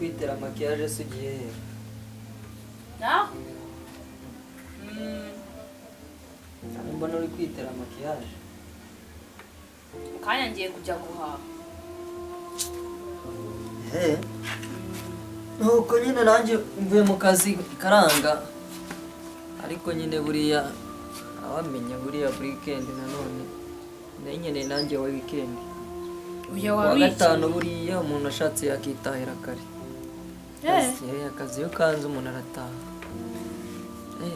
Kwitera maquillage se ugiye he? Naho. Mbona uri kwitera maquillage. Mu kanya ngiye kujya guhaha. He, nuko nyine nanjye mvuye mu kazi karanga, ariko nyine buriya awamenya buriya weekend nanone nari nkeneye nanjye wa weekend. Uya. Kuwa Wari gatanu buriya umuntu ashatse yakitahira kare. Akazi iyo kanze umuntu arataha.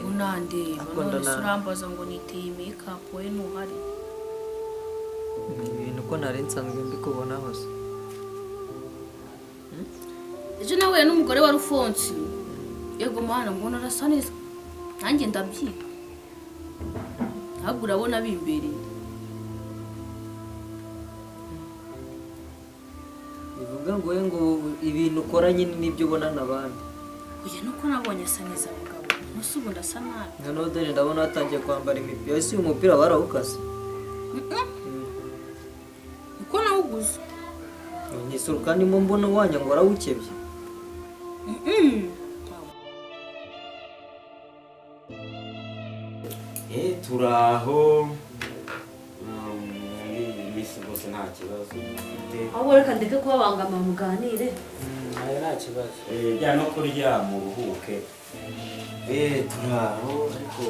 Unandeba. Ariko None se urambaza ngo niteye makeup, we ntuhari? Ni ibintu ko nari nsanzwe mbikubona hose. Ejo nahuye n'umugore wa Rufonsi. Yego mana, mbona arasa neza, nanjye ndabyiga, ntabwo urabona bimbereye. Bivuga ngo we ngo ibintu ukora nyine nibyo ubona n'abandi. Oya, nuko nabonye asa neza mugabo, umunsi ubu ndasa nabi. Noneho dore ndabona watangiye kwambara imipira. Ese uyu mupira barawukase? Niko nawuguze. Nisura kandi mo mbona wanya ngo warawukebye. Turaho muri iyi minsi rwose nta kibazo dufite. Ahubwo reka ndeke kubabangama muganire. Ayo nta kibazo. Jya no kuryama uruhuke. Turaho, ariko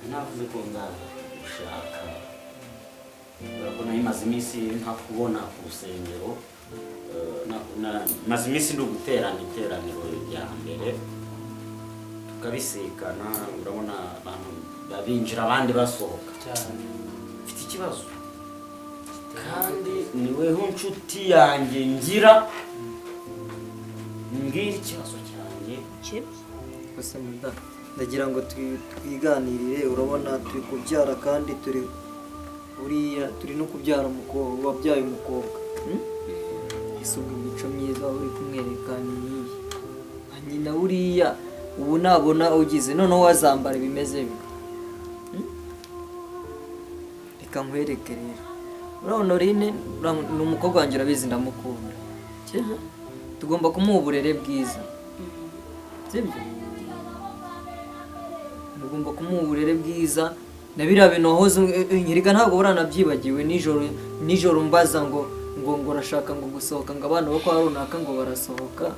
navuze ko nzaza gushaka kubera ko nari maze iminsi ntakubona ku rusengero. Maze iminsi ndi guterana iteraniro rya mbere tukabisikana, urabona abantu binjira abandi basohoka. Cyane. Mfite ikibazo kandi ni weho nshuti yanjye ngira mbwira ikibazo cyanjye. Gusa muda ndagira ngo twiganirire. Urabona turi kubyara kandi turi buriya turi no kubyara umukobwa, wabyaye umukobwa, Ese ubwo imico myiza waba uri kumwereka ni iyihe? Nka nyina buriya ubu nabona ugize noneho wazambara bimeze bite? Reka nkwereke rero. Urabona Honorine ni umukobwa wanjye, urabizi ndamukunda, sibyo? Tugomba kumuha uburere bwiza, sibyo? Tugomba kumuha uburere bwiza na biriya bintu wahoze nyereka, ntabwo buranabyibagiwe. Nijoro nijoro mbaza ngo urashaka ngo gusohoka, ngo abana bo kwa runaka ngo barasohoka.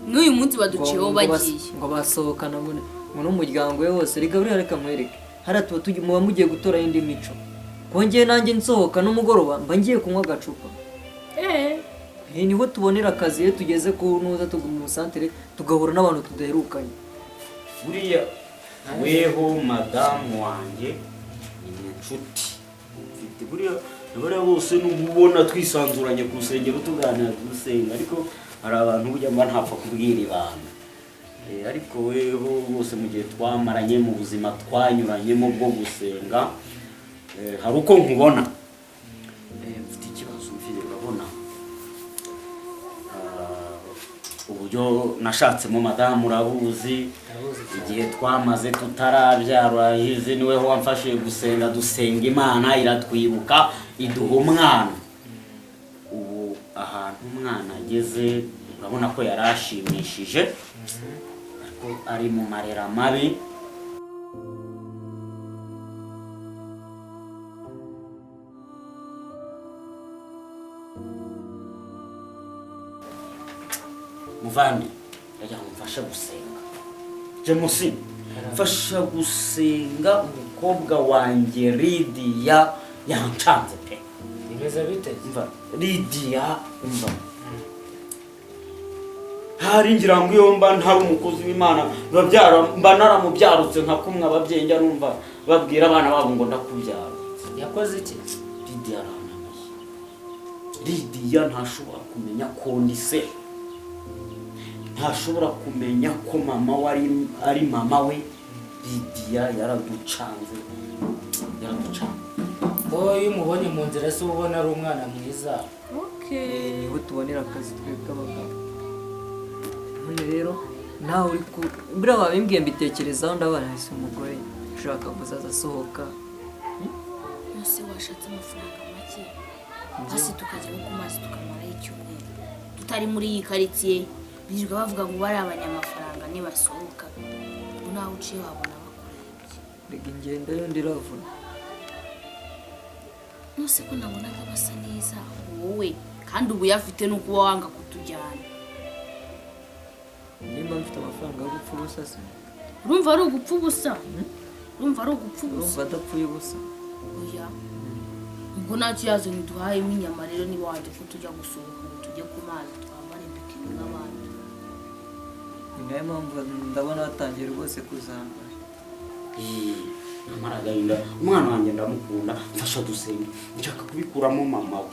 N'uyu munsi baduciyeho. Ngo Bagiye. Ngo basohokana ngo n'umuryango we wose. Reka buriya reka nkwereke, hariya tuba muba mugiye gutora indi mico. Kongeye nanjye nsohoka n'umugoroba mba ngiye kunywa agacupa. Niho tubonera akazi iyo tugeze ku ntuza tuguma mu santere tugahura n'abantu tudaherukanye. Buriya weho madamu wanjye ni inshuti mfite, buriya buriya bose n'ubona twisanzuranye ku rusengero tuganira dusenga, ariko hari abantu burya mba ntapfa kubwira ibanga. Ariko weho bose mu gihe twamaranye mu buzima twanyuranyemo bwo gusenga, hari uko nkubona. Mfite ikibazo mfite, urabona uburyo nashatsemo madamu urabuzi. Ndabuzi cyane. Igihe twamaze tutarabyara urahizi, niwe wamfashije gusenga, dusenga Imana iratwibuka iduha umwana. Ubu ahantu umwana ageze urabona ko yari ashimishije, ariko ari mu marera mabi. Muvandi, ndagira ngo mfashe gusenga. James, mfasha gusenga, umukobwa wanjye Lidiya yancanze pe. Bimeze bite? Umva Lidiya, umva, hari ngira ngo iyo mba ntari umukozi w'Imana biba mba naramubyarutse nka kumwe ababyeyi njya numva babwira abana babo ngo ndakubyarutse. Yakoze iki? Lidiya arananiye. Lidiya ntashobora kumenya ko ndi se, ntashobora kumenya ko mama we ari mama we. Lidiya yaraducanze, yaraducanze. Ko iyo umubonye mu nzira se uba ubona ari umwana mwiza? Niho tubonera akazi twebwe abagabo. None rero nawe uri ku buriya wabimbwiye mbitekerezaho, ndabona ese umugore ushaka kuzaza asohoka. Ese washatse amafaranga make hasi tukajya no ku mazi tukamarayo icyumweru. Utari muri iyi karitsiye, birirwa bavuga ngo bari abanyamafaranga nibasohoka. Ubu nawe uciye wabona bakurebye. Rega ingendo yo ndiravuna. Nose ko nabonaga basa neza wowe, kandi ubu uyafite ni ukuba wanga kutujyana. Nimba mfite amafaranga yo gupfa ubusa se? Urumva ari ugupfa ubusa? Urumva ari ugupfa ubusa? Urumva adapfuye ubusa? Oya, ubwo ntacyo yazanye duhayemo inyama. Rero niba wajya ko tujya gusohoka ngo tujye ku mazi, twambare bikini nk'abandi. Ni nayo mpamvu ndabona watangiye rwose kuzambara. Namara agahinda, umwana wanjye ndamukunda. Mfasha dusenge, nshaka kubikuramo mama we.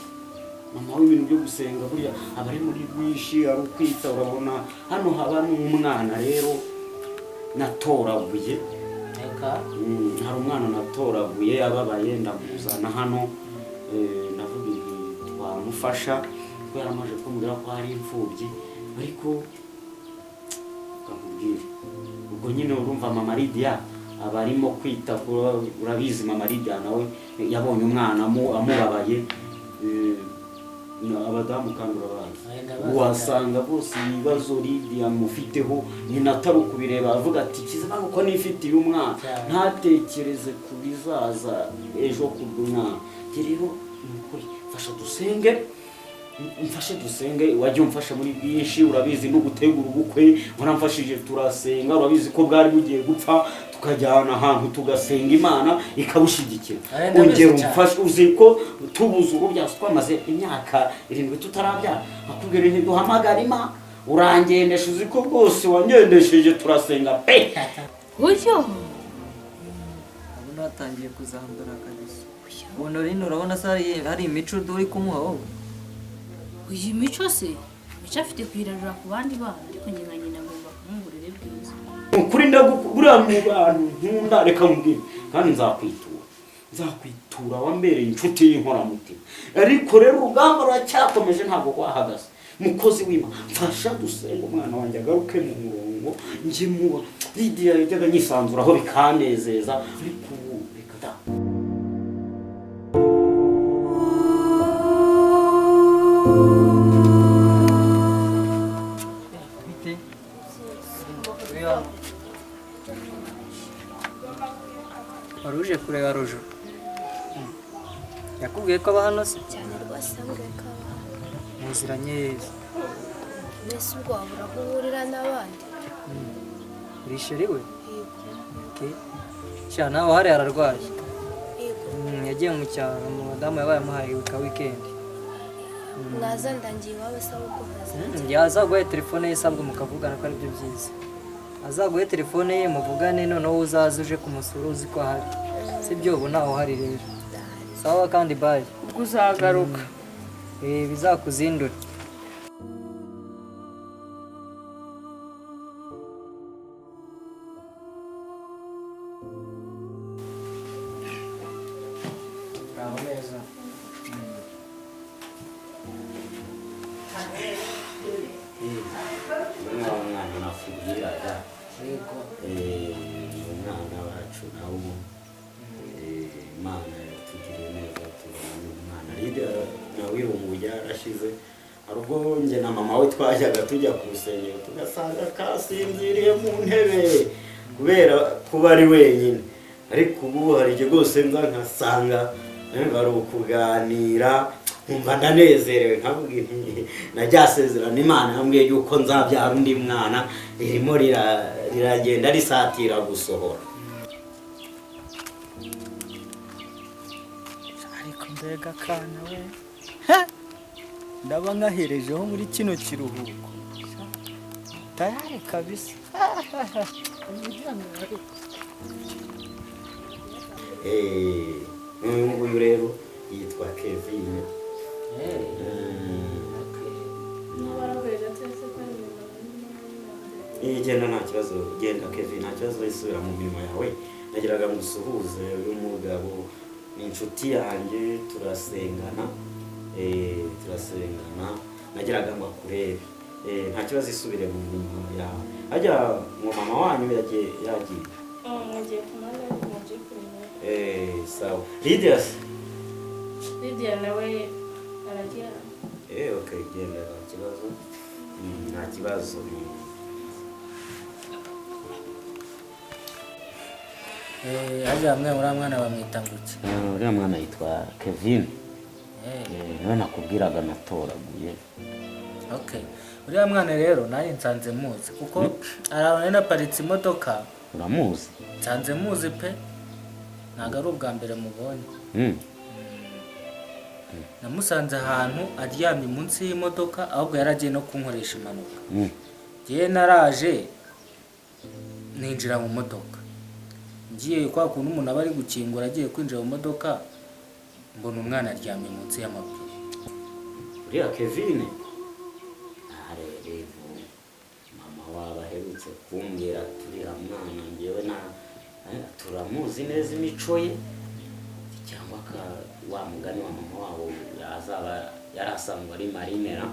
Mama we ibintu byo gusenga buriya aba ari muri rwinshi, ari ukwita. Urabona hano haba n'umwana rero natoraguye. Reka. Hari umwana natoraguye ababaye, ndamuzana hano. Ndavuga nti twamufasha kuko yaramaze kumbwira ko hari imfubyi, ariko ukamubwira ubwo nyine urumva mama Lydia aba arimo kwita ku, urabizi mama Lydia nawe yabonye umwana amubabaye. Abadamu kandi urabazi. Ndabazi. Wasanga bose ibibazo Lydia mufiteho nyina atari ukubireba, avuga ati kizima nuko nifitiye umwana. Cyane. Ntatekereze ku bizaza ejo ku bw'umwana. Njye rero ni ukuri mfasha dusenge, mfashe dusenge. Wajya umfasha muri byinshi, urabizi, no gutegura ubukwe waramfashije turasenga. Urabizi ko bwari bugiye gupfa, tukajyana ahantu tugasenga, Imana ikabushyigikira. Aya, ndabizi Ongera cyane. umfashe. Uzi ko tubuze urubyaro, twamaze imyaka 7 tutarabyara, akubwira nti duhamagare Imana, urangendesha. Uzi ko rwose wangendesheje turasenga pe. Oya. Ndabona watangiye kuzambara kabisa. Ubona rino, urabona se hari imico uri kumuha wowe? Iyi mico se, mico afite kuyirarura ku bandi bana, ariko njye nka nyina ngomba kumuha uburere bwiza. Ukuri ndagukura mu bantu nkunda. Reka mubwire kandi nzakwitura, nzakwitura, wambereye inshuti y'inkoramutima. Ariko rero urugamba ruracyakomeje, ntabwo rwahagaze. Mukozi w'Imana, mfasha dusenga umwana wanjye agaruke mu murongo. Njye muba Lidiya yajyaga nyisanzuraho bikanezeza, ariko ubu reka da. Bite? Uri hano? Wari uje kureba Rojo? Yakubwiye ko aba hano se? Cyane rwose, ambwiye ko aba hano. Muziranye heza? Mbese ubwo wabura aho uhurira n'abandi? Uri chéri we? Yego. Okay. Sha, nawe hari ararwaye. Yego. Yagiye mu cyaro, umudamu yabaye amuhaye ka weekend. Naza ndangiye iwabo se ahubwo nkaza? Yazaguhe telefone ye isabwa mukavugana, ko aribyo byiza. Azaguhe telefone ye muvugane, noneho uzaze uje kumusura uzi ko ahari. Sibyo? Ubu ntawe uhari rero. Ndahari. Sawa kandi bye. Ubwo uzagaruka? Eh, bizakuzindure. Aho neza. Wa mwana nakubwiraga. Yego. Ni umwana wacu nawe ubu. Imana yatugiriye neza tubona umwana. Lidia nawe irungu ryarashize. Hari ubwo njye na mama we twajyaga tujya ku rusengero tugasanga kasinziriye mu ntebe kubera kuba ari wenyine, ariko ubu hari igihe rwose nza nkasanga bari ukuganira, nkumva ndanezerewe, nkavuga nti na rya sezerano Imana yambwiye yuko nzabyara undi mwana ririmo riragenda risatira gusohora. Ariko mbega akana we! Ndaba nkaherejeho muri kino kiruhuko tayari kabisa. Uyu nguyu rero yitwa Kevin. Genda, nta kibazo, genda Kevin, nta kibazo, isubira mu mirimo yawe. Nagiraga ngo usuhuze uyu mugabo, ni inshuti yanjye, turasengana, turasengana, nagiraga ngo akurebe. Nta kibazo, isubire mu mirimo yawe. Hajya ngo mama wanyu yagiye yagiye? Mwagiye ku muhanda, ariko mugiye kureba. Sawa. Lydia se? Lydia nawe aragira. Okay, genda, nta kibazo. Nta kibazo. Harya hamwe uriya mwana bamwita ngo iki? Uriya mwana yitwa Kevin. Niwe nakubwiraga natoraguye. Okay, uriya mwana rero nanjye nsanze muzi kuko hari ahantu nari naparitse imodoka. Uramuzi? Nsanze muzi pe, ntabwo ari ubwa mbere mubonye. Namusanze ahantu aryamye munsi y'imodoka, ahubwo yari agiye no kunkoresha impanuka. Njyewe naraje ninjira mu modoka, ngiye kwa kuntu umuntu aba ari gukingura agiye kwinjira mu modoka, mbona umwana aryamye munsi y'amapine. Uriya Kevin arebe mama wabo aherutse kumbwira turiya mwana, njyewe na turamuzi neza imico ye, cyangwa ka wa mugani wa mama wabo yazaba yari asanzwe ari marinera,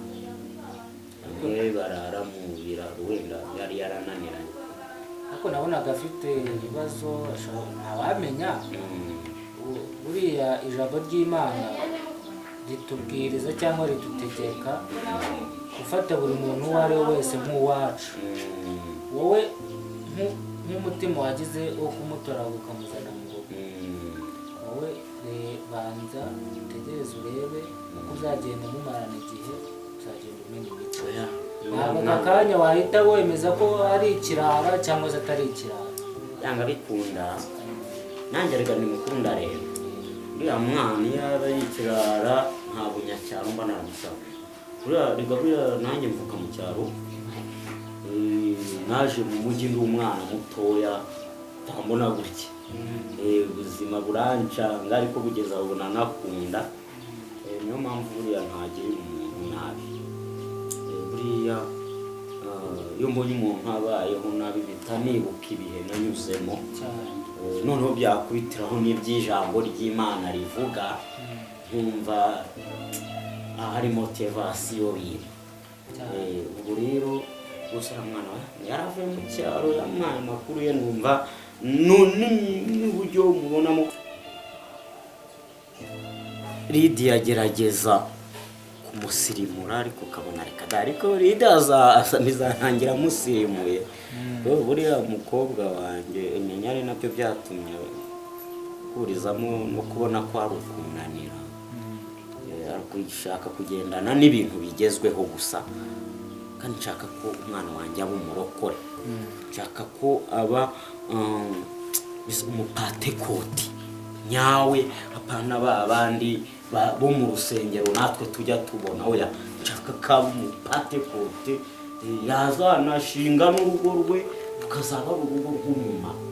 bamwe barara mu biraro, wenda yari yarananiranye. Ariko nabonaga afite ibibazo, ntawamenya. Buriya ijambo ry'Imana ritubwiriza cyangwa ridutegeka gufata buri muntu uwo ari we wese nk'uwacu. Wowe nk'umutima wagize wo kumutora ukamuzana mu rugo, wowe banza utegereze urebe uko uzagenda umumarana igihe, uzagenda umenya imico. Oya. Ntabwo aka kanya wahita wemeza ko ari ikirara cyangwa se atari ikirara. Yanga bikunda, nanjye reka nimukunda rero. Uriya mwana iyo aba ari ikirara nta bunyacyaro mba naramusaba. Buriya reka, buriya nanjye mvuka mu cyaro. Naje mu mujyi ndi umwana mutoya, utambona gutya. Ubuzima burancanga, ariko kugeza ubu nanakunda. Niyo mpamvu buriya ntagirira umuntu nabi. Buriya iyo mbonye umuntu abayeho nabi mpita nibuka ibihe nanyuzemo. Cyane. Noneho byakubitiraho n'iby'ijambo ry'Imana rivuga, nkumva hari motivation biri. Cyane. Ubwo rero gusa uriya mwana we yaravuye mu cyaro, ya mwana amakuru ye numva n'uburyo mubonamo Lidiya agerageza kumusirimura, ariko ukabona reka da, ariko Lidiya bizarangira amusirimuye. Rero buriya mukobwa wanjye menya ari nabyo byatumye kurizamo no kubona ko ari ukunanira. Ari gushaka kugendana n'ibintu bigezweho gusa, kandi nshaka ko umwana wanjye aba umurokore, nshaka ko aba umupatekoti nyawe, apana ba bandi bo mu rusengero natwe tujya tubona. Oya, nshaka ko aba umupatekoti, yazanashinga n'urugo rwe rukazaba ari urugo rw'umumaro.